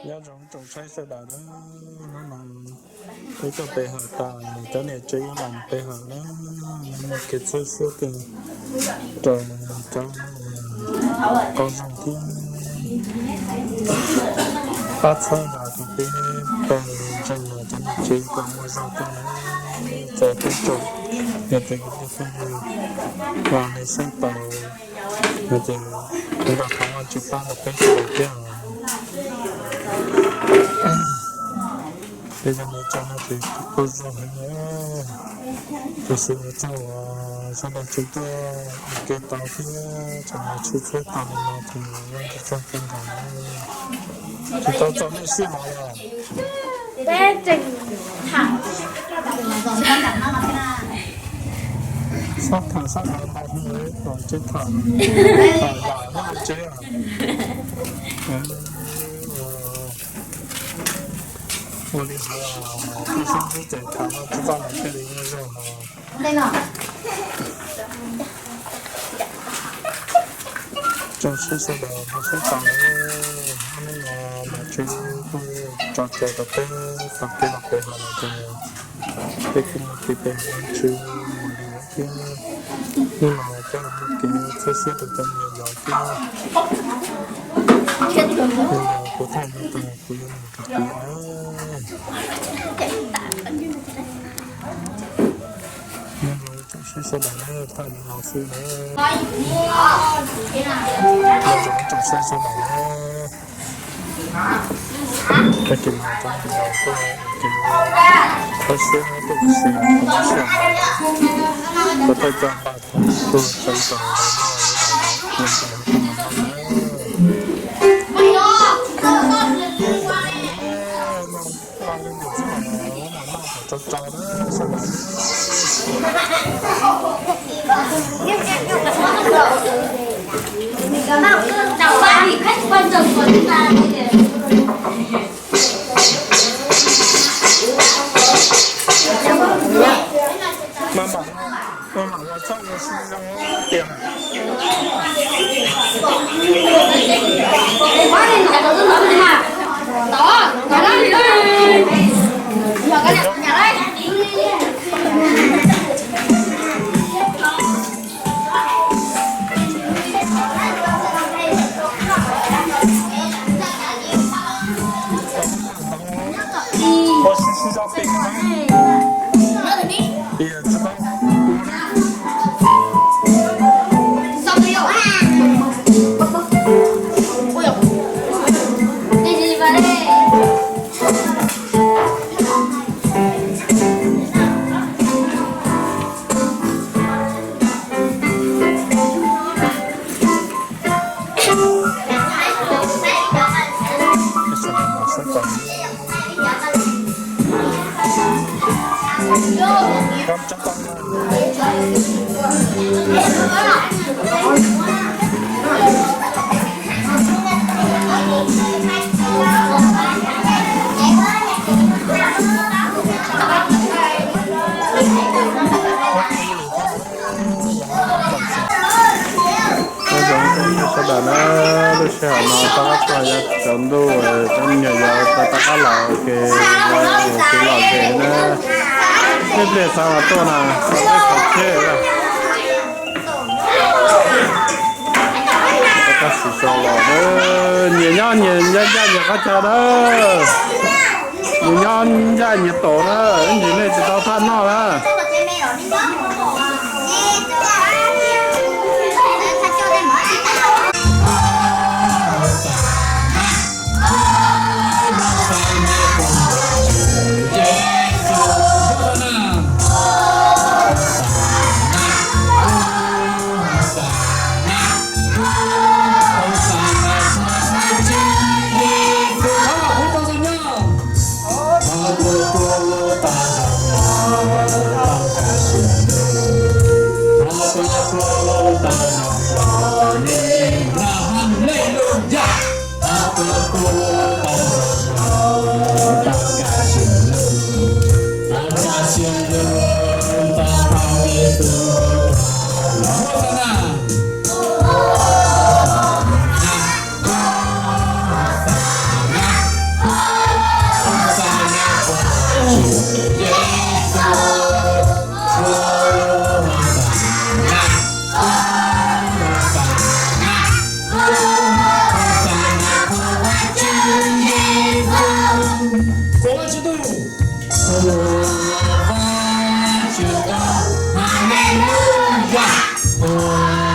Nyob zoo tsoom saib sawv daws na, hnub no peb tuaj pe hawm tas, cov niam tsev los pe hawm na, muaj kev txhawb siab kawg rau cov qaub zoo thiab pab txhawb nqa rau peb pawg ntseeg los cov niam tsev kom muaj zog tuaj na. Txawm peb tsoom, yog tias kwv tij phooj ywg los nej saib tau no ces kuv nco qhov Vajtswv pab rau peb sawv daws thiab. Peb cov niam tsev no ces kuj zoo heev na, tiam sis ua tsaug uas sawv daws tseem tuaj ua ke tau thiab tseem los tshwj txhawb tau li no ces Vajtswv txhawb kawg nkaus na. Tsis tau txaus nej siab los los. Peb tseem tham, xob tham xob tham ntau hwv tom tsev tham, tham yam nyob tsev. Ua li hais, peb sib ntsib ces tham no tsis txoj los thiaj li muaj zog no. Tsoom saib sawv daws nej saib tau, hnub no Vajtswv kuj tso cai rau peb tau kev los pe hawm lawm ces peb kuj muaj kev pe hawm Vajtswv mus li lawm thiab. Hnub no peb muaj kev txhawb siab rau cov me nyuam yaus thiab. Hnub no kuv thaj no tag kuv yuav mus rau kuv na. Nyob zoo tsoom saib sawv daws na, thaj no xwb na. Nyob zoo tsoom saib sawv daws na. Tag kis no cov me nyuam yaus tuaj ua ke, qhov siab tuaj ua si, kuv lub sij hawm no kuv thawj coj npaj kuj tseev tau ntau noj ntau haus ntau noj na. Noj li ntawm xwb mas, noj kom tsau tsau na sawv daws. Mas mam, mas mam los txog ua si zoo tiag. Ua si si zoo pem na. Tias tsis tau. Nyob zoo sawv daws na, lub sij hawm no rov qab txog yav tsaus ntuj, cov me nyuam yaus rov qab los ua ke, lawv ua kev lom zem na. Ib pliag xav los tuaj na, tau peb qhov tsheb na. Rov qab sim xyuas los na, nyias nyob nyias ncaj nyias qhov chaw na. Nyias nyob ncaj nyias tus na, ib ntsis nej tsis tau thaj noj na. Tswv Ntuj. Ua Vajtswv tsaug, Haleluyas. Ua